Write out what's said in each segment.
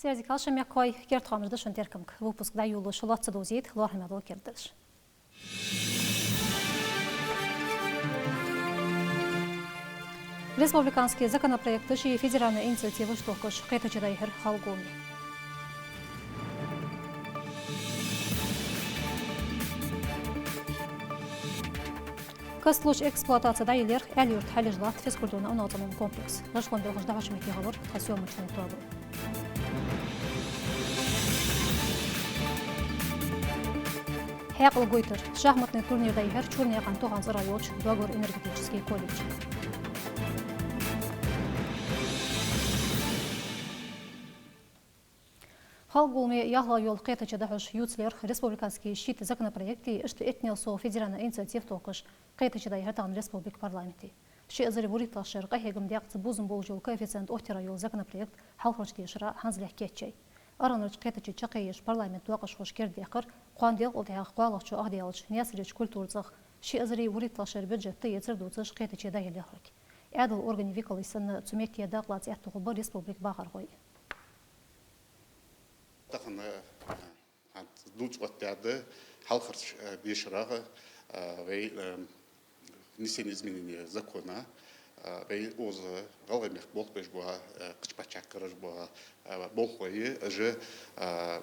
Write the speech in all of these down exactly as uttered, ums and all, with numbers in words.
Сайре дика хийла шун, мехкахой, керда хоамаш да шун теркамга. Выпуск дӀайолалуш лоацца довзийт лоархӀаме дола кердаш. Республикански законопроекташ е федеральни инициативаш тохкаш кхетаче дӀайихьар Халкъа Гулламе. Кастлуш эксплуатаце дӀаяларах Аьлий-Юрта хьалъеш латт физкультурни-унахцӀенон комплекс. ГӀишлон белхаш дӀахьоча метте хилар тха съёмочни тоаба. Хьаькъал гойтар. Шахматни турнир дӀайихьар Чуранаькъан Тохана цӀерагӀа йолча Доагора энергетически колледже. Халкъа Гулламе ялхлагӀа йола кхетаче дӀахьош ювцаларах республикански шийтта законопроект е иштта иттанел совгӀа федеральни инициатива тохкаш кхетаче дӀайихьар тахан республика парламенте. Ши эзар вурийтталагӀча шера къахьегама даькъе бувзам болаш йола коэффициент оттаяра йола законопроект хьалхарча дешара хӀанзалехь кийчъяьй. АргӀанарча кхетаче чакхъеш парламента доакъашхоша кердадаьккхар кхоана делкъел тӀехьагӀа кхоалагӀчо Ӏохдаллача Наьсарерча культура цӀагӀа ши эзар вурийтталагӀча шера бюджета ецар дувцаш кхетаче дӀайихьар лаьрхӀар. Ӏаьдала органий викалаш санна, цу метте дакъа лаца аьттув хургба республика бахархой. Тахан, э, хӀанз дувца оттадаьд хьалхарча, э, дешарагӀа, э, вай, э, внесение изменения закона, э, вай укхаза ГӀалгӀай мехка болх беш бола, э, кхыча паччахьалкхенаш бола, э, болхлой, уж, э,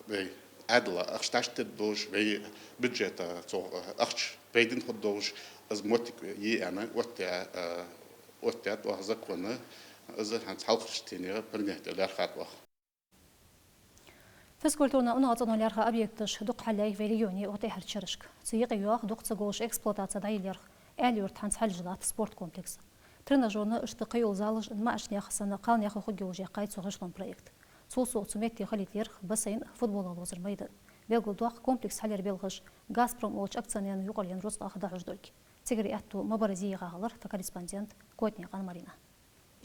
вай Ӏаьдала ахча тӀа тӀадоагӀаш, вай бюджета цу, э, ахча пайдана хургдолаш, из моттиг я аьнна, оттадаь, э, оттадаьд оаха закон, из хӀанз хьалхарча тенера принять лаьрхӀад оаха. Физкультурни-унахцӀенон лаьрхӀа объекташ дукха хьалъяьй вай регионе укх тӀехьарча шерашка. Цу юкъе йоагӀа дукха ца говш эксплуатаце дӀаяларах Аьлий-Юрта хӀанз хьалъеш латт спорткомплекс. Тренажерни, иштта кхыйола залаш маӀача наьха санна кхалнаьха хургйолаш яьккхай цу гӀишлон проект. Цул совгӀа цу метте хилийта лаьрхӀа бассейн, футбола ловзара майдан. Белгалдоаккх, комплекс хьалъяра белхаш «Газпром» олча акционерни юкъарлен рузкъах дӀахьош долга. Цигара аьттув ма барра зе йийгӀа хилар тха корреспондент Котнаькъан Марина.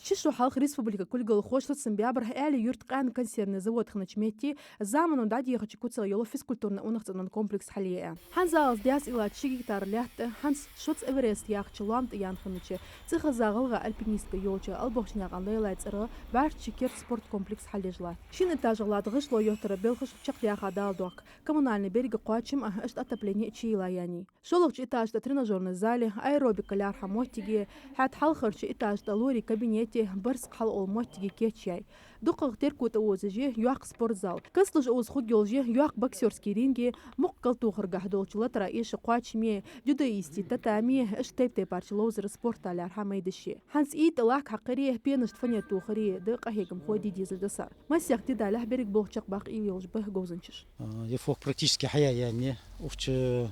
Ши шу хьалха республика кулгалхоша цамогаш баьбар Аьлий-Юрта къаьна консервни завод хиннача метте замано дӀадехача куцагӀа йола физкультурни-унахцӀенон комплекс хьалъе а. ХӀанзалца даьсса иллача ши гектар лаьтта, хӀанз шозза Эверест яхача лоам тӀа яьнна хиннача, цӀихеза гӀалгӀа альпинистка йолча Албохчанаькъан Лейлай цӀерагӀа бӀаьрчча керда спорткомплекс хьалъеш латт. Шин этажагӀа латта гӀишло йоттара белхаш чакхдаьха даладоаккх, коммунальни беррига кхоачам а, иштта отоплени а чуйилла яьннай. ШоллагӀча этажа тӀа тренажерни зали, аэробика лаьрхӀа моттиги, хӀаьта хьалхарча этажа тӀа лорий кабинети, барзкъа хьалъола моттиги кийчъяьй. ДукхагӀа терко тӀаозаш я йоккха спортзал. Кастлуш укхаза хургйолаш я йоккха боксерски ринги, мукъа калтохаргахьа долча латара эша кхоачами, дзюдоисти татами, иштта тайп-тайпарча ловзара спорта лаьрхӀа майдаши. ХӀанз ийттӀа лахка хьакхари, пенашта фанера тохари да къахьегамхой де дезаш да сар. Массехк ди далехь беррига болх чакхбаккха уйла йолаш ба говзанчаш. Э, ер фонд практически хьаяь яьннай. Укх чу, э,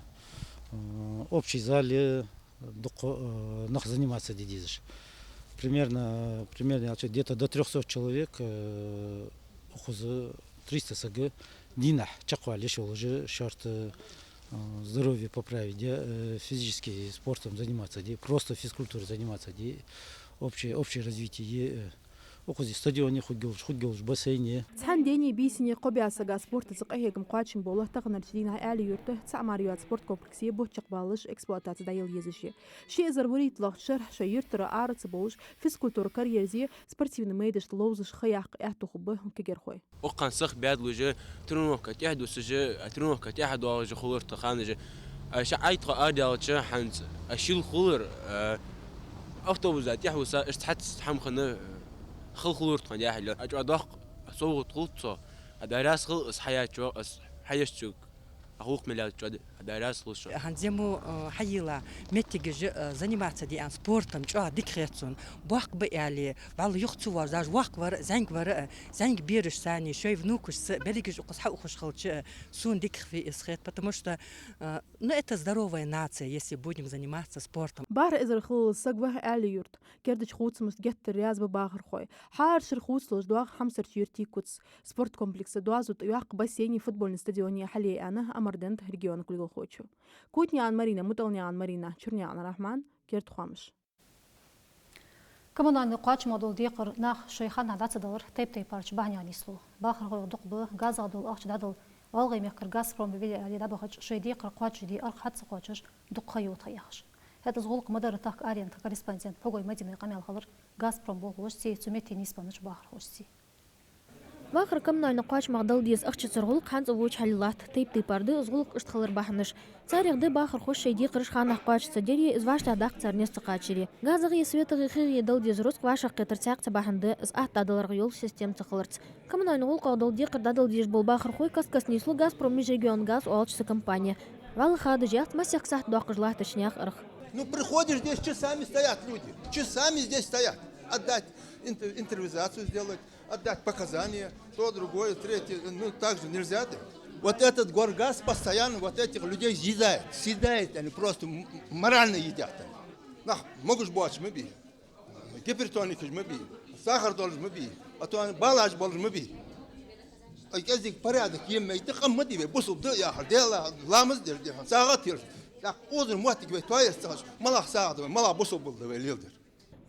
общий зале дукха, э, нах заниматься де дезаш. Примерно, примерно, я чу, где-то до трёхсот человек, э, укхаза триста саг дийнахьа чакхвала йиш йолаш, шортта, э, здоровье поправить де, э, физически спортом заниматься де, просто физкультурой заниматься де, общее, общее развитие, э, укхаза стадиони хургйолаш, хургйолаш бассейни. Цхьан дени, бийсани кхо бӀаь сага спортаца къахьегам, кхоачам болаш таханарча дийнахьа Аьлий-Юрта цхьа а мара йоаца спорткомплексе бутт чакхбаллалаш эксплуатаце дӀаяла езаш я. Ши эзар вурийтталагӀча шера шоай юртара ара ца бовлаш, физкультура караерзе, спортивни майдашта ловзаш ха яккха аьттув хургба кагирхой. Укх хана сиха баьдлуш, тренировка тӀехьа дусаш, тренировка тӀехьа доагӀаш хулар тха ханаш. Ше Ӏайтхо арадаьлча хӀанз шил хулар, автобуса тӀехьа вуса, иштта цхьацца хӀама хинна хала хулар тхона яхьал. ЧӀоагӀа доккха совгӀат хул цо. Ӏа Даьла раьза хилва из хьаяьчоа, из хьаешачоа. Ӏа гӀулакх мел яьчоа Ӏа Даьла раьза хилва шоана. ХӀанз мо, э, хьайийлла моттигаш, э, заниматься де аьнна спортом чӀоагӀа дика хет сона. Боккха ба аьле, вӀалла юха ца воалаш, даже воккха вар а, зӀамига вар а, э, зӀамига бераш санна, шоай внукашца, берригаш укхаза хьаухаш хилча, э, сона дика хургья из хет, потому что, э, ну, это здоровая нация, если будем заниматься спортом. БархӀ эзар хиллал саг ва Аьлий-Юрта. Кердача хувцамашта геттара раьза ба бахархой. ХӀара шера хувцалуш доагӀа хьамсарча юртий куц. Спорткомплекса доазув тӀа йоккха бассейни футболни стадиони хьалъе аьнна Амарденна региона кулгалхочо. Котнаькъан Марина, МутӀалнаькъан Марина, Чуранаькъан Рахьман, керда хоамаш. Коммунальни кхоачамах дола декхар наха шоай ханнахьа дӀа ца далар тайп-тайпарча бахьанех нийслу. Бахархой дукха ба газах дола ахча дӀадала ГӀалгӀай мехкара «Газпром» филиале дӀабахача шоай декхар кхоачашде аргӀа хьа ца кхоачаш дукха ха йода тха яхаш. ХӀаьта из гӀулакх ма дарра тахка арена тха корреспондента Пхьугой Мадинай къамаьл хилар «Газпром» болхлошцеи цу метте нийсбеннача бахархошцеи. Вахара коммунальни кхоачамах дала деза ахчацара гӀулакх хӀанз а вочу хьале латт. Тайп-тайпара да из гӀулакх иштта хилара бахьанаш. Царех да бахархоша шоай декхараш ханнахьа кхоачашца дерри, из вӀаштӀехьа даккха цар нийсса кхачарри. ГазагӀеи светагӀеи хегӀе дала деза рузкъа вӀашагӀкхетар цхьаькха цхьа бахьана да, из атта дӀадаларга йола система ца хиларца. Коммунальни гӀулакхах дола декхар дӀадала дезаш бола бахархой каст-каста нийслу «Газпром Межрегионгаз» оалача цу компане. ВӀалла хадаш яц массехк сахьат доаккхаш латтача наьха аргӀа. Ну, приходишь, здесь часами стоят люди. Часами здесь стоят. Отдать интер-, интервизацию сделать, отдать показания, то, другое, третье. Ну, так же нельзя, да? Вот этот горгаз постоянно вот этих людей съедает. Съедает, они просто м-, морально едят. Они. Нах, могаш боацаш ма бий. Гипертоникаш ма бий. Сахар долаш ма бий. А то они балаш болаш ма бий. Ай, кӀезига порядок е мегаргда, къам ма дий вай, бусалба да яхар, Дала ламаз деш да, сагӀа теш. ТӀаккха укхазара моттиг вай тоаеш ца хилча, малагӀа сагӀа да вай, малагӀа бусалба да вай леладер.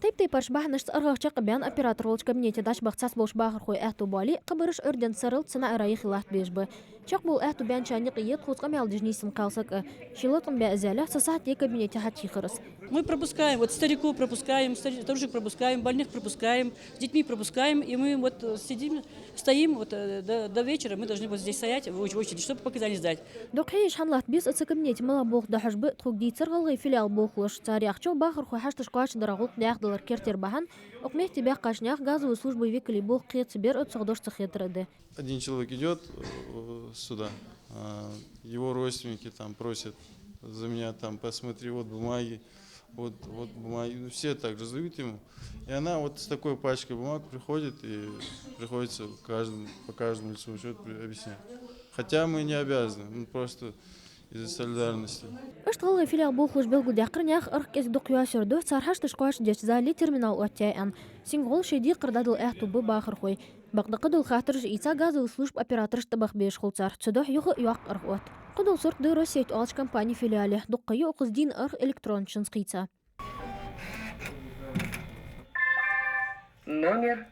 Тайп-тайпарча бахьанашца аргӀах чакхбаьнна операторал чкабинете дӀачубаха цхьаболча бахархой аьттув боале, кхыбараш Ӏуйрденна сарралца цу наӀара юхе латта безаш ба. Чакхбовла аьттув баьнначарна юкъе я тхоца къамаьл деш нийсса кхалсаг а. Ший латкъам баь из ялалехь, цхьа сахьате кабинете хьатӀахьийхар из. Мы пропускаем, вот стариков пропускаем, стари-, старушек пропускаем, больных пропускаем, с детьми пропускаем, и мы вот, э, сидим, стоим, вот, э, до, до вечера мы должны вот здесь стоять в оч-, в очереди, чтобы показания сдать. Дукха хьежаш хӀама латт беза цу кабинете малагӀа болх да хьожаш ба тхога дийцар ГӀалгӀай филиала болхлоша. Цар яхачох, бахархой хьашташ кхоачашдара гӀулакх дӀаьхдалар кертера бахьан, укх метте баьхкача наьха газовой службай векалий болх кхетаца бер а цох дош ца хетар а да. Один человек идёт, э, сюда, а, его родственники там просят за меня, там: «Посмотри, вот бумаги, вот, вот бумаги». Ну, все так же сдают ему. И она вот с такой пачкой бумаг приходит, и приходится каждому, по каждому лицевому счёту при-, объяснять. Хотя мы не обязаны, ну, просто из-за солидарности. Иштта ГӀалгӀай филиала болхлоша белгалдаьккхар наьха аргӀа кӀезига дукха йоассаяр да цар хьашташ кхоачашдеча зале терминал оттаяь аьнна. Сингал шоай декхар дӀадала аьттув ба бахархой. Бакъда кхыдола хаттараш ийца газовой службай операторашта тӀабаха безаш хул цар, цудухьа юха а йоккха аргӀа отт. Кхыдола сурт да «Россеть» оалача компане филиале. Дукха ха я укхаза дийна аргӀа электронашца хийца. Номер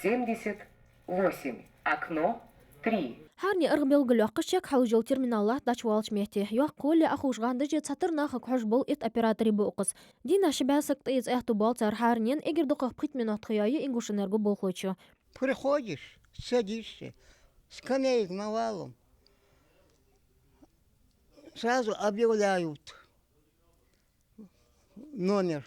семьдесят восемь, окно три. ХӀаране аргӀа белгалйоаккхаш чек хьалуш йола терминал латт дӀачуваьлча метте. Йоккха гӀолла Ӏоховша гӀандаш я цхьатарра нахага хьожаш бола итт оператор ба укхаза. Дийнахьа ши бӀаь саг тӀаэца аьттув боал цар хӀаранена, эггара дукхагӀа пхийтта минот ха йоае «Ингушэнерго» болхлочо. Приходишь, садишься, скамеек навалом, сразу объявляют номер.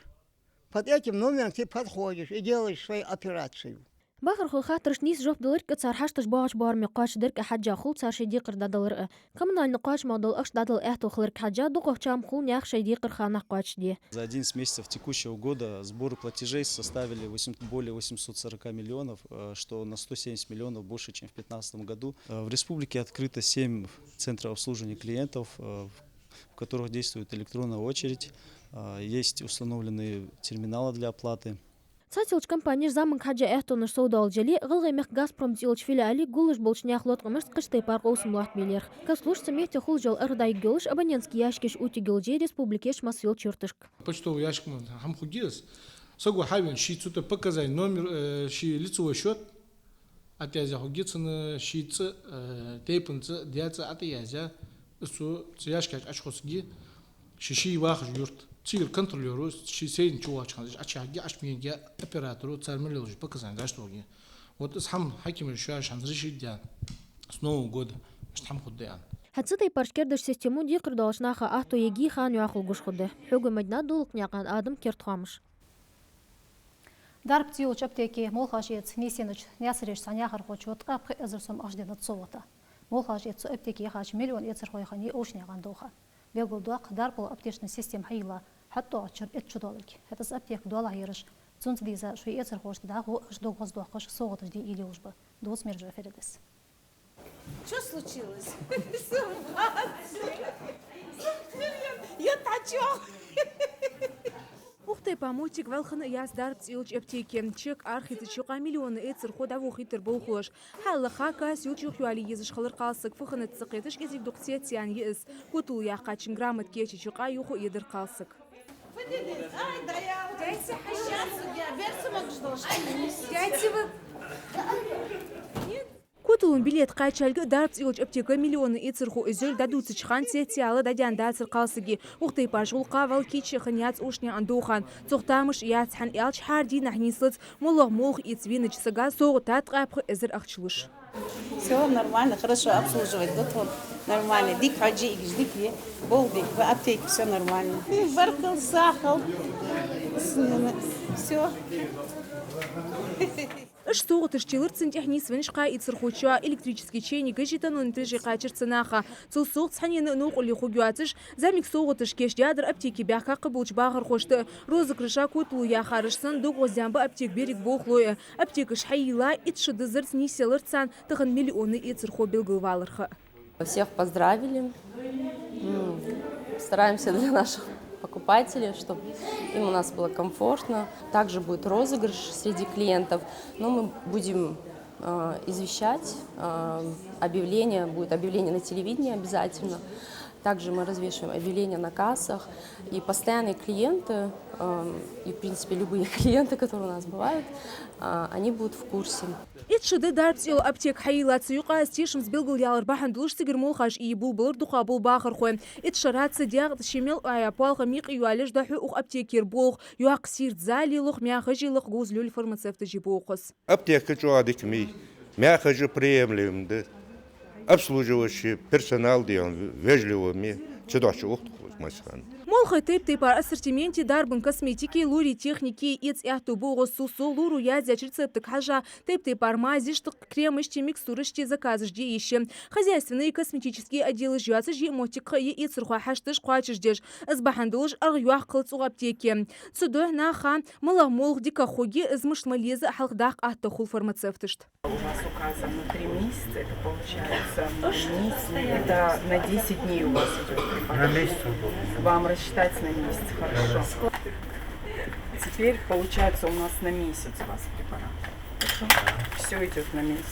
Под этим номером ты подходишь и делаешь свою операцию. Бахархой хаттарашта нийса жоп даларга а, цар хьашташ боагӀача боараме кхоачашдарга а хьежжа хул цар шоай декхар дӀадалар а. Коммунальни кхоачамах дола ахча дӀадала аьттув хиларга хьежжа дукхагӀча хана хул наьха шоай декхар ханнахьа кхоачашде. За одиннадцать месяцев текущего года сборы платежей составили восемь-, более восемьсот сорока миллионов, э, что на сто семьдесят миллионов больше, чем в пятнадцатом году. Э, в республике открыто семь центров обслуживания клиентов, э, в в которых действует электронная очередь, а, есть установленные терминалы для оплаты. Цхьайолча компанеша заманга хьежжа аьттонаш совдоалаш яле, ГӀалгӀай мехка «Газпром» цӀи йолча филиале гуллуш болча наьха латкъамашца кхыча тайпара къовсам лоаттабе лерхӀ. Каст луш, цу метте хулаш йола аргӀа дӀайигйолаш, абонентски яьшкаш оттаергйолаш я республике массайолча юрташка. Почтовый ящик ма хӀама хургья из. Саго хьавена ший цу тӀа показания, номер, э, ший лицевой счёт, ӀотӀаязъе хургья цунна ший цӀи, э, тайпан цӀи, даь цӀи ӀотӀаязъе, из цу, цу яьшка чу Ӏочухоссаргья ший, ший вахача юрта. Цигара контролёро ший сайна чу воалача хана из Ӏочухьаргья, Ӏочумегаргья операторо, цар мел йолаш показания дӀатохаргья. Вот из хӀама хьакимаша шоаш хӀанз решить даьд с Нового года, иштта хӀама хургда аьнна. ХӀаьта цу тайпарча кердача системо декхар доаллача наха аьттув ергья хана йоахалга гуш хургда. Хьогой Мадинат, Дулакнаькъан Адам, «Керда хоамаш». Дарба цӀи йолча аптеке молхаш эца нийсъеннача Наьсарерча цхьан яхархочо ткъаь пхи эзар сом ахча деннад совгӀата. Молхаш эца цу аптеке яхача миллион эцархой хиннай Овчанаькъан Довха. Белгалдоаккх, дарбал аптечни система хьайийлла хьатӀадоагӀача шера эца чудоаларга. ХӀаьта из аптека доалахьа ераш, цунца дийза шоай эцархошта дӀагӀо, уж дог гӀоздоаккхаш, совгӀаташ де уйла йолаш ба. Дувц Мержой Фаридас. Чё случилось? Я тачок. Укх тайпара моттиг вӀалла хинна яц дарба цӀи йолча аптеке. Чек арахийцача юкъа миллион эцархо дӀавохийтар болхлоша. Хьалха касса йолча юхайоалае езаш хилар кхалсаг, фу хиннад ца кхеташ, кӀезига-дукха цецъяьнна я из. Котало яьккхачун грамота кийчъяьча юкъа юха а едар кхалсаг. Котало Билет кхаьчалга дарба цӀи йолча аптека миллиони эцархо эзар дӀадувцача хана цецъяла дӀадаьнна дацар кхалсага. Укх тайпара гӀулакха вала кийча хинна яц укх наха доахан. Цох тамаш яц, хӀана аьлча хӀара дийнахьа нийслац моллагӀа молха эца венача сага совгӀата ткъаь пхи эзар ахча луш. Всё нормально, хорошо обслуживать дут тхо. Нормально. Дика хьожаш, дика я. Болх дика ба, аптеке всё нормально. Баркал, сахал. Всё. Уж совгӀаташ тиллар цунна тӀехьа нийсвеннача кхаь эцархочоа. Электрически чайник а, жетонон тӀа жи кхаьчар цу наха. Цул совгӀа цхьаннена а новкъарло хургйоацаш, зӀамига совгӀаташ кийчдаьдар аптеке баьхка кхыболча бахархошта. Розыгрыша котало яхараш санна, дог гӀоздаьнна ба аптека беррига болхлой а. Аптекаш хьайийлла, итт шу диззарца нийсъялар царна тахан миллиони эцархо белгалваларах. Всех поздравили. М, стараемся для наших покупателей, чтобы им у нас было комфортно. Также будет розыгрыш среди клиентов. Но мы будем, э, извещать, э, объявление, будет объявление на телевидении обязательно. Также мы развешиваем объявления на кассах. И постоянные клиенты, эм, и, в принципе, любые клиенты, которые у нас бывают, а, они будут в курсе. Итт шу да дарба цӀи йола аптека хьайийлла. Цу юкъа из тешамза белгалъялар бахьан долаш цигара молхаш ийя болабелар дукхагӀбола бахархой. Итт шера ца дегӀа ший мел Ӏояь поалхам юкъе йоалаеш дӀахьу укх аптекера болх. Йоккха сийрда зал я лох, маьхаш я лох, говзал йола фармацевташ я бохас. Аптека чӀоагӀа дика ма йий, маьхаш а приемлем да. Обслуживающий персонал дегӀан вежливо ма йий, цудухьа ухтухуз масхан. Молхой тайп-тайпара ассортименти, дарбан косметики, лорий техники эца аьттув ба укхаза. Цул совгӀа лоро яздаьча рецептага хьежжа тайп-тайпара мазешта, кремашта, микстурашта заказаш де йиш я. Хозяйственни, косметически отделаш йоацаш йиъ моттиг ха я эцархой хьашташ кхоачашдеш. Из бахьан долаш аргӀа йоккха хилац укх аптеке. Цудухьа наха моллагӀа молха дикагӀа хургья, из мишта ма леза хьалхадаккха атта хул фармацевташта. У вас указано три месяца, это получается на месяц, это на десять дней у вас идёт препарат. На месяц он был. Вам рассчитать на месяц, хорошо. Теперь, получается, у нас на месяц у вас препарат. Хорошо? Всё идёт на месяц.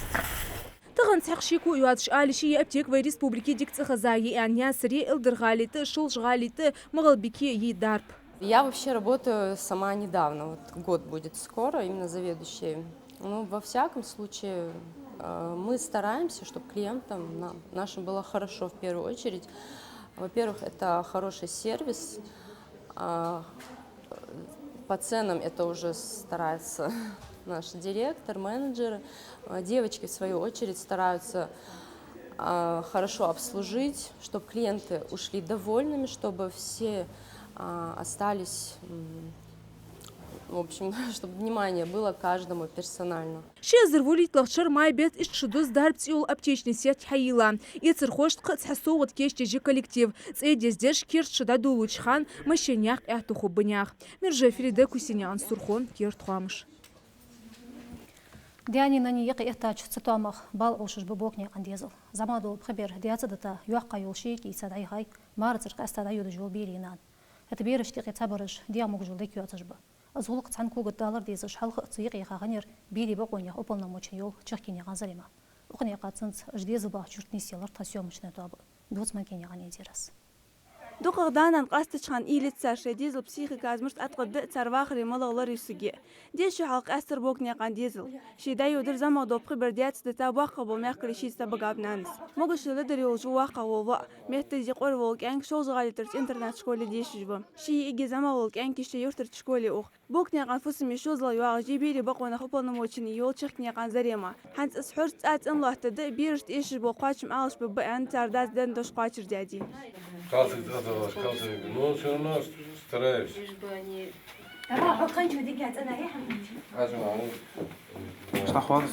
Тахан цхьаккха шеко йоацаш ала йиш я аптека вай республике дика цӀихеза я аьнна. Наьсаре, Илдарха-ГӀалий тӀа, Шолжа-ГӀалий тӀа, МагӀалбике я дарба. Я вообще работаю сама недавно, вот год будет скоро, именно заведующей. Ну, во всяком случае, э, мы стараемся, чтобы клиентам на-, нашим было хорошо в первую очередь. Во-первых, это хороший сервис. А, по ценам это уже старается наш директор, менеджеры. А, девочки, в свою очередь, стараются, а, хорошо обслужить, чтоб клиенты ушли довольными, чтобы все, а, остались, м, в общем, чтобы внимание было каждому персонально. Ши эзар вурийтталагӀча шера май бетта итт шу дизза дарба цӀи йола аптечни сеть хьайийлла. Эцархошта кхы а цхьа совгӀат кийчдеш я коллектив. ЦӀе дездеш, керда шу дӀадолалуча хана машен яккха аьттув хургба наьха. Мержой Фарида, Кусинаькъан Сурхо, «Керда хоамаш». Даьна-нанна юкъе эттача цу тоамах бала Ӏовшаш ба Бокнаькъан дезал. ЗӀамагӀа дола пхи бер даьца дита, йоккхагӀа йола ши йиӀиг ийца дӀаяхай, марацара къаьстта дӀайодаш йола берий нана. ХӀаьта берашта юкъе цхьабараш дегӀ могашал дика йоацаш ба. Из гӀулакх цхьана когаш далар дезаш, хьалха а цу юкъе хьахиннаяр берий бакъонех уполномоченни йола Чахкенаькъан Зарема. Укханехьа цунца уж дезал бахача юрта нийсъелар тха съёмочни тоаба. Дувц Манкенаькъан Индирас. ДукхагӀа да-нана къастача хана уйла ец цар шоай дезала психика аз мишта Ӏоткъадаргда, цар вахаре малагӀа лорае саг я. Деза шу хьалха къаьстар Бокнаькъан дезал. Ше дӀайодар зӀамагӀа дола пхи бер даьца дита, боккхагӀа бола мехкарий шийца дӀабагаб нанас. Могашал ледар йолаш ва воккхагӀа вола воӀ. Метте зе къора вола кӀаьнк Шолжа-ГӀалий тӀарча интернат школе дешаш ва. Ши йиӀиги зӀамагӀа вола кӀаьнк я шоай юртарча школе ух. Бокнаькъан фусаме шозлагӀа йоагӀаш я берий бакъонех уполномоченни йола Чахкенаькъан Зарема. ХӀанз из хьорш цӀа цӀена лоаттаде, берашта эшаш бола кхоачам Ӏалашбергба аьнна, цар дас денна дош кхоачашдаьд. Кхалсаг цӀа ца гӀаш, кхалсаг, ну, всё равно стараюсь. Лишь бы они... Давай, хьо кханчо дика цӀена яхьа. Хьажа ма, ну. Что хватит?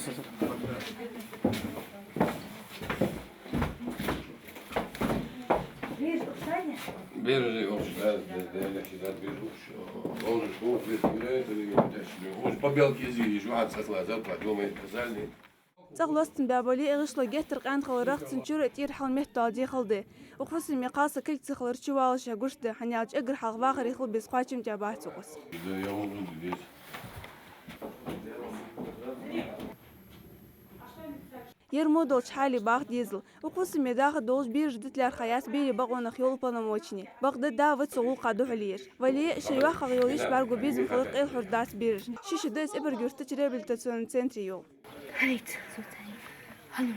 Бераш общий, да, да, да, да, да, бераш общий. Он же школу, в принципе, не это, не это, не это. Он же по белке ездили, ещё от цехла зарплат, ё-моё, казали. ЦӀагӀа лостам баь бале а, гӀишло геттара къаьна хиларах, цун чура тӀера хьал меттел де хала да. Укх фусаме кхалсаг кулг ца хилар чувоалашехь гуш да, хӀана аьлча эггара хьалха вахаре хила беза кхоачам тӀабац укхаза. Да, я могу здесь. Ер мо долча хьале бах дезал. Укх фусаме даха долаш бераш дита лаьрхӀа яц берий бакъонех йола уполномоченни. Бакъда да ва цу гӀулакха духьале еш. Вале а, шоай йоккхагӀа йола йиш бӀаргагу безам хилар къайлахьор дац берашта. Ши шу да из эпаргйорта реабилитационни центре йола. Хьалийца, сутани. Хьалуйо.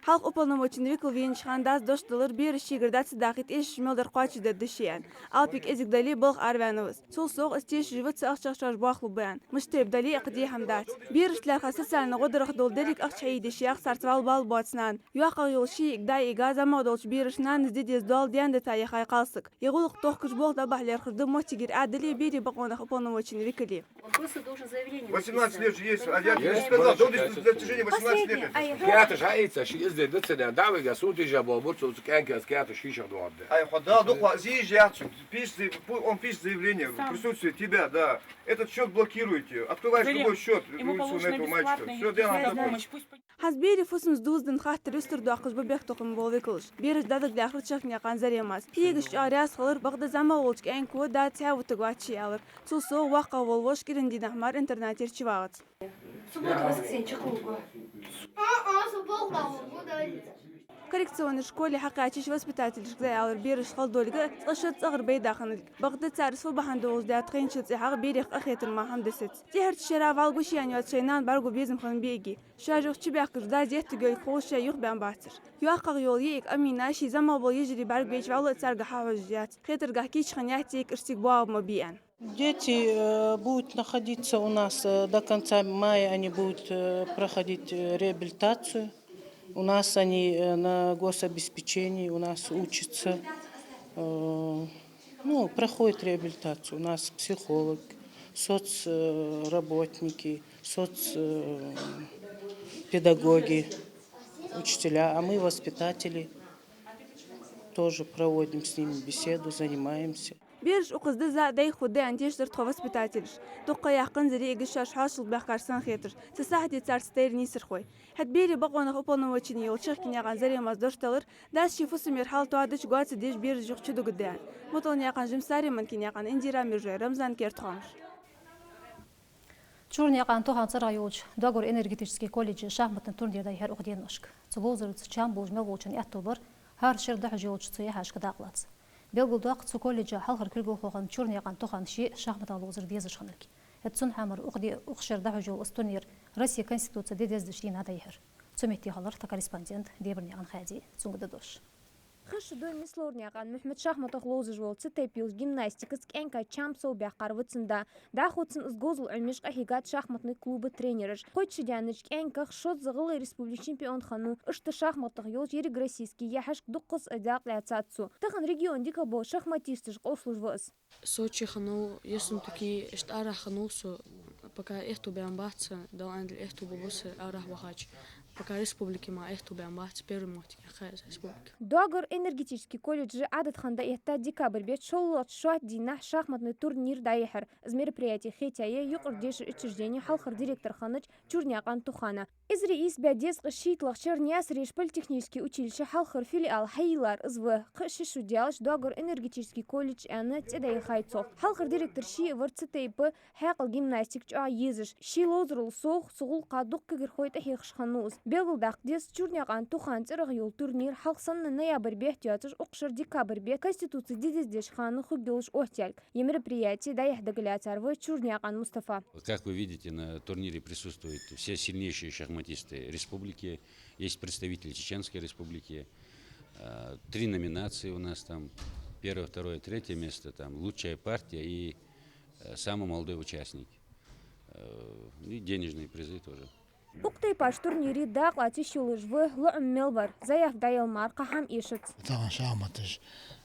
Хьалха уполномоченный викал венача хана даьца дош далар, бераш шийгара дӀа ца дахийта, тӀешаш мел дар кхоачашдергда шоана. Алапи кӀезига дале, балха араваьннав из. Цул совгӀа из тешаш ва, цу ахчах шоаш бохлу баьн. Мишта тайпа дале а, кхы дехьа дац. Берашта лаьрхӀа социальни гӀо дарах дола деррига ахча хьаийде шоаягӀа, царца вӀалла бала боацаш нана. ЙоккхагӀа йолча ший икка да, икка йига зӀамагӀа долча бераша нанас де деза дола денна дита яхай кхалсаг. Е гӀулакх тохкаш болх дӀабахьа лаьрхӀаш да моттигера Ӏаьдали берий бокъонах уполномоченный викали. Восемнадцать лет же есть, а я тебе сказал, до достижения восемнадцати лет. Каьташ хьаийца, ши из де да ца де, да вайга сутижа бо бурцу кӀаьнка каьташ шишах дугӀар да. Ай, хьо да, дукха зижа яц, пишет, он пишет заявление в присутствии тебя, да. Этот счёт блокируйте, открываешь любой счёт, ему положено бесплатно. Всё, дело. ХӀанз берий фусамца дувзаденна хаттар юстардоаккхаш ба бехктокхаме болча викалаша. Бераш дӀадагалаьхар Чахкинаькъан Заремас. Кхийгаш чӀоагӀа раьза хилар, бакъда зӀамагӀа волча кӀаьнко да цхьаь вутаргвац ше аьлар. Цул совгӀа воккхагӀа вола воша кӀиран дийнахьа мара интернатера чувагац. Субботу, воскресенье чакхвугаргва. Коррекционни школе хьакхаьчача воспитателашка зӀамагӀа волча берашта хала долга цкъа шозза цӀагӀара байда хинналга. Бакъда цар из фу бахьан долаш даьд, тхоашта цӀихьагӀа берех къахетар мара хӀама дисац. ТӀехьарча шера вӀалла гуш ян йоаца шоай нана бӀаргагу безам хинна биъиги. Шоаш юха чубаьхкача, дас еттаргйолга ховш, шоай юха баьнна бацар. ЙоккхагӀа йола йиӀиг Амина ший зӀамагӀа бола йижарий бӀаргабайча вӀалла а царга хьахьожаш яц. Хетаргахьа кийча хинна яц цига иштта цӀи боагӀа ма бий аьнна. Дети, э, будут находиться у нас, э, до конца мая они будут, э, проходить, э, реабилитацию. У нас они, э, на гособеспечении, у нас учатся, э, ну, проходят реабилитацию. У нас психолог, соц, э, работники, соц, э, педагоги, учителя, а мы, воспитатели, тоже проводим с ними беседу, занимаемся. Бераш укхаза дизза а дайх хургда аьнна тешар тхо воспитателаша. Дукха ха яьккханзар йиӀигаш шоаш хьоашалгӀа баьхкача санна хеташ. Цу сахьате царца тайра нийсархой. ХӀаьта берий бокъонах уполномоченни йолча Чахкинаькъан Заремас дош далар, дас ший фусамера хьал тоадича гоаца деш бераш юха чудугаргда аьнна. Муталнаькъан Жимсари, Манкинаькъан Индира, Мержой Рамзан, Керда хоамаш. Чурнаькъан Тухан цӀерагӀа йолча Доагора энергетически колледже шахматни турнир дӀайихьар укх деношка. Цу ловзарца чам болаш мел волчун аьттув бар хӀара шера дӀахьош йолча цу яхьашка дакъа лаца. Белгалдоаккх, цу колледже хьалхара кулгалхо хинна Чурнаькъан Тухан ше шахматах ловзар дезаш хинналга. ХӀаьта цун хьамара укх де-, укх шера дӀахьош йола из турнир Россе Конституце де дезача дийнахьа дӀайихьар. Цу метте хилар тха корреспондент Дебарнаькъан Хади, цунга да дош. Хезаш да Мислорнаькъан Мухьмад шахматах ловзаш вола. Цу тайпара йолча гимнастикаца кӀаьнка чам совбаьккхар ва цун да. ДӀахо цун из говзал Ӏомаеш къахьийгад шахматни клуба тренераша. Кхойтта шу даьннача кӀаьнках шозза ГӀалгӀай Республикан чемпион хиннав. Иштта шахматах йолча ерригроссийски яхьашка дуккха а дакъа лаьцад цо. Тахан региона дика бола шахматисташ къовсалуш ва из. Сочи хиннав, Ессентуки, иштта арахьа хиннав со, пока аьттув баьнна бац, Дала аьннадале аьттув бергба са арахьа вахача. Пока республике мара аьттув баьнна бац, первый моттиг яьккхай аз республике. Доагора энергетически колледже Ӏадат хинна дӀаэтта декабрь бетта шоллагӀча шоатта дийнахьа шахматни турнир дӀайихьар. Из мероприяти хетаяьй юкъара дешара учреждене хьалхара директор хиннача Чурнаькъан Тухана. Эзар ийс бӀаь дезткъа шийтталагӀча шера Наьсарера политехнически училище хьалхара филиал хьайийллар из ва. Кхы а ши шу даьлча, Доагора энергетически колледж аьнна цӀи дӀаяхай цох. Хьалхара директор ше а вар цу тайпара хьаькъала гимнастика чӀоагӀа езаш. Ше ловзарал совгӀа цу гӀулакха дуккха кагирхой тӀахьехаш хиннав из. Белгалдаккха деза, Чурнаькъан Тухана цӀерагӀа йола турнир хьалха санна ноябрь бетта йоацаш, укх шера декабрь бетта Конституце де дезача хана хургйолаш оттаялга. Ер мероприяти дӀаяхьа дагалаьцар ва Чурнаькъан Мустафа. Как вы видите, на турнире присутствуют все сильнейшие шахматисты республики. Есть представители Чеченской Республики. Э, три номинации у нас там. Первое, второе, третье место. Там лучшая партия и, э, самый молодой участник. Э, и денежные призы тоже. Укх тайпара турнире дакъа лаца йиш йолаш ва лоӀам мел вар, заявка дӀаяла мара кхы хӀама эшац. Тахан шахматаш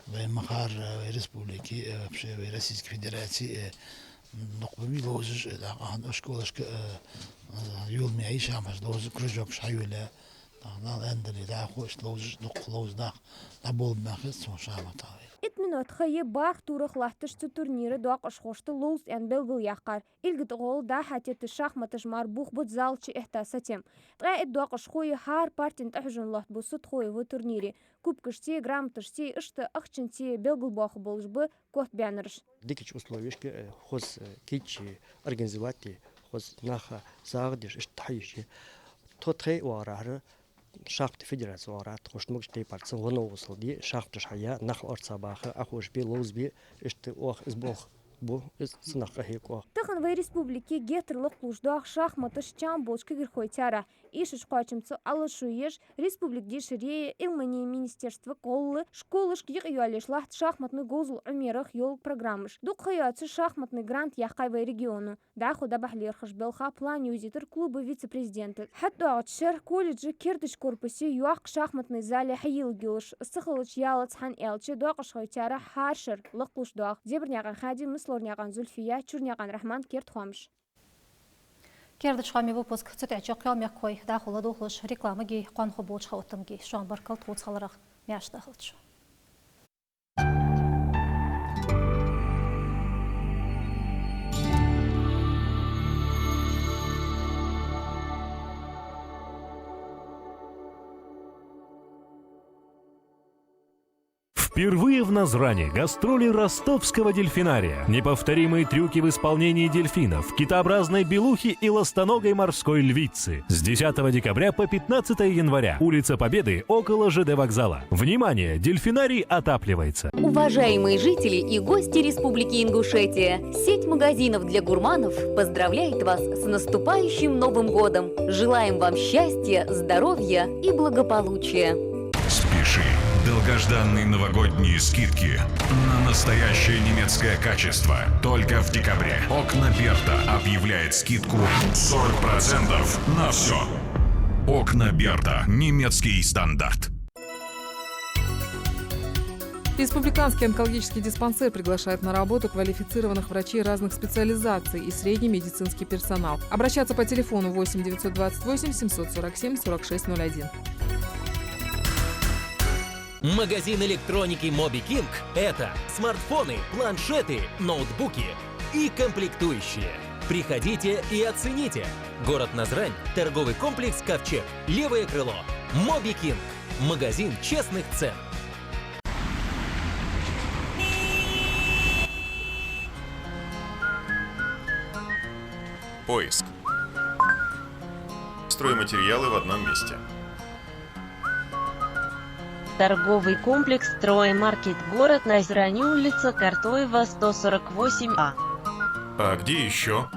вай мехкара, э, вай республике, э, вообще вай Российски Федерацике, э, дукха ба вай ловзаш, э, дакъа хьан школашка, э, э, юлме яй шахматаш ловза, кружокаш хьайола, тахан Дала аьннадале дӀахо иштта ловзаш, дукха ловза нах дӀаболабаьхаб цу шахматах. Итт минот ха я бархӀ турах латташ цу турнира доакъашхошта ловза аьнна белгалъяьккхар. Илгата гӀолла дӀа-хьа тетта шахматаш мара бух бу зала чу этта сатем. Ткъаь итт доакъашхо я, хӀара партен тӀахьожан лоаттабу сутхой ва турнире. Кубкашцеи, грамоташцеи, иштта ахчанцеи белгалбоахаргболаш ба котбаьннараш. Дикача условешка, э, хоза, э, кийча организовать е, хоза наха сагӀа деш, иштта хьаеш я. Тхо тхай оагӀорахьара, шахматни федераци оагӀорахьара, тхоашта могаш тайпара цун гӀо новкъостал де, шахматаш хьая, нах орцагӀбаха, Ӏохоша бе, ловзабе, иштта оаха из болх бу, из цунах къахьегаш. Тахан вай республике геттара лакхлуш доагӀа шахматаш чам болча кагирхой таьрахь. Эшача кхоачамца Ӏалашо еш, республика дешареи Ӏилмани министерства гӀолла школашка юкъейоалаеш латт шахматни говзал Ӏумерах йола программаш. Дукха ха йоацаш шахматни грант яьккхай вай регионо. ДӀахо дӀабахьа лерхӀаш белха план йовзийтар клуба вице-президента. ХӀаьта доагӀача шера колледжа кердача корпусе йоккха шахматни зале хьайийлларгйолаш, ца хилча ялац, хӀана аьлча доакъашхой таьрахь хӀара шера лакхлуш доагӀа. Дебарнаькъан Хади, Маслорнаькъан Зульфия, Чурнаькъан Рахьман, «Керда хоамаш». «Керда хоамий» выпуск цу тӀа чакхъяьлар, мехкахой. ДӀахо ладувгӀалаш рекламаги кхоана хургболча хаттамаги. Шоана баркал тхоца хиларах. Маьрша дахалда шо. Впервые в Назрани гастроли ростовского дельфинария. Неповторимые трюки в исполнении дельфинов, китообразной белухи и ластоногой морской львицы. С десятого декабря по пятнадцатое января. Улица Победы, около Ж Д вокзала. Внимание! Дельфинарий отапливается. Уважаемые жители и гости Республики Ингушетия, сеть магазинов для гурманов поздравляет вас с наступающим Новым годом! Желаем вам счастья, здоровья и благополучия! Спеши! Долгожданные новогодние скидки на настоящее немецкое качество. Только в декабре Окна Берта объявляет скидку сорок процентов на всё. Окна Берта. Немецкий стандарт. Республиканский онкологический диспансер приглашает на работу квалифицированных врачей разных специализаций и средний медицинский персонал. Обращаться по телефону восемь девятьсот двадцать восемь семьсот сорок семь сорок шесть ноль один. Магазин электроники Моби Кинг — это смартфоны, планшеты, ноутбуки и комплектующие. Приходите и оцените. Город Назрань, торговый комплекс «Ковчег», левое крыло. Моби Кинг. Магазин честных цен. Поиск. Стройматериалы в одном месте. Торговый комплекс «Строймаркет», город Назрань, улица Картоева, сто сорок восемь А. А где ещё?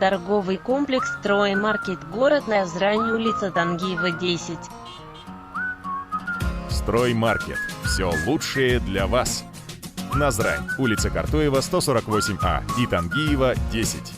Торговый комплекс «Строймаркет», город Назрань, улица Тангиева, десять. «Строймаркет». Всё лучшее для вас. Назрань, улица Картоева, сто сорок восемь А и Тангиева, десять.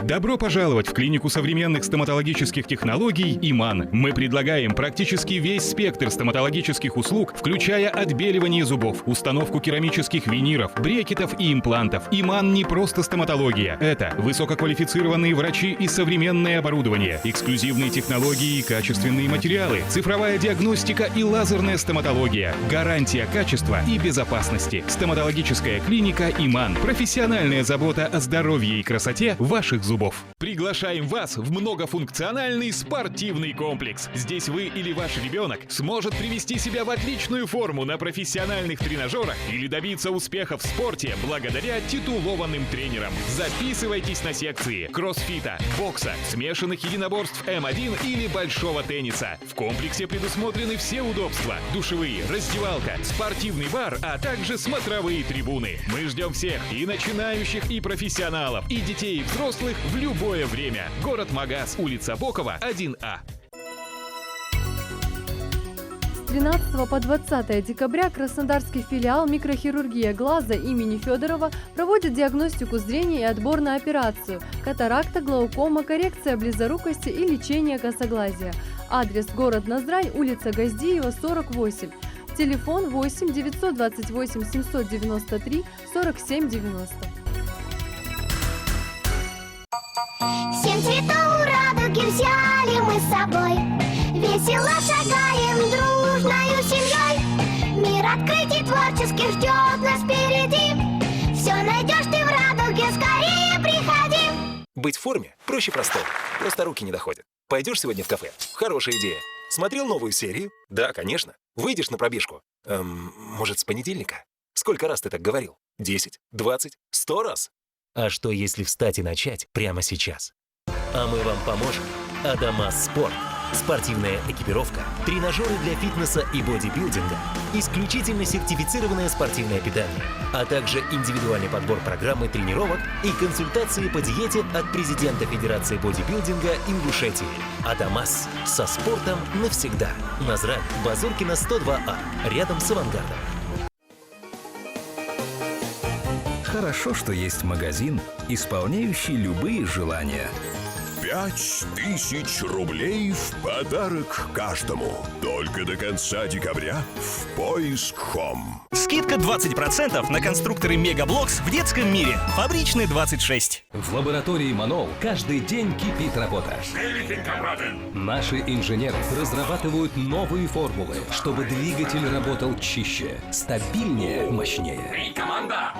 Добро пожаловать в клинику современных стоматологических технологий «Иман». Мы предлагаем практически весь спектр стоматологических услуг, включая отбеливание зубов, установку керамических виниров, брекетов и имплантов. «Иман» не просто стоматология. Это высококвалифицированные врачи и современное оборудование, эксклюзивные технологии и качественные материалы, цифровая диагностика и лазерная стоматология. Гарантия качества и безопасности. Стоматологическая клиника «Иман». Профессиональная забота о здоровье и красоте ваших зубов. Приглашаем вас в многофункциональный спортивный комплекс. Здесь вы или ваш ребёнок сможет привести себя в отличную форму на профессиональных тренажёрах или добиться успеха в спорте благодаря титулованным тренерам. Записывайтесь на секции кроссфита, бокса, смешанных единоборств М один или большого тенниса. В комплексе предусмотрены все удобства: душевые, раздевалка, спортивный бар, а также смотровые трибуны. Мы ждём всех, и начинающих, и профессионалов, и детей, и взрослых в любое время. Город Магас, улица Бокова, один А. С тринадцатого по двадцатое декабря Краснодарский филиал «Микрохирургия глаза» имени Фёдорова проводит диагностику зрения и отбор на операцию: катаракта, глаукома, коррекция близорукости и лечение косоглазия. Адрес: город Назрань, улица Газдиева, сорок восемь. Телефон: восемь девятьсот двадцать восемь семьсот девяносто три сорок семь девяносто. Семь цветов радуги взяли мы с собой. Весело шагаем дружною семьёй. Мир открытий творческих ждёт нас впереди. Всё найдёшь ты в радуге, скорее приходи. Быть в форме проще простого. Просто руки не доходят. Пойдёшь сегодня в кафе? Хорошая идея. Смотрел новую серию? Да, конечно. Выйдешь на пробежку? Эм, может, с понедельника? Сколько раз ты так говорил? Десять, двадцать, сто раз? А что, если встать и начать прямо сейчас? А мы вам поможем. Адамас Спорт. Спортивная экипировка, тренажёры для фитнеса и бодибилдинга, исключительно сертифицированное спортивное питание, а также индивидуальный подбор программы тренировок и консультации по диете от президента Федерации бодибилдинга Ингушетии. «Адамас». Со спортом навсегда. Назрань, Базоркина, сто два А, рядом с «Авангардом». Хорошо, что есть магазин, исполняющий любые желания. Пять тысяч рублей в подарок каждому. Только до конца декабря в Поиск Хом. Скидка двадцать процентов на конструкторы Мегаблокс в Детском мире. Фабричный, двадцать шесть. В лаборатории Манол каждый день кипит работа. Наши инженеры разрабатывают новые формулы, чтобы двигатель работал чище, стабильнее, мощнее. Эй, команда!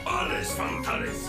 Alles fantalis.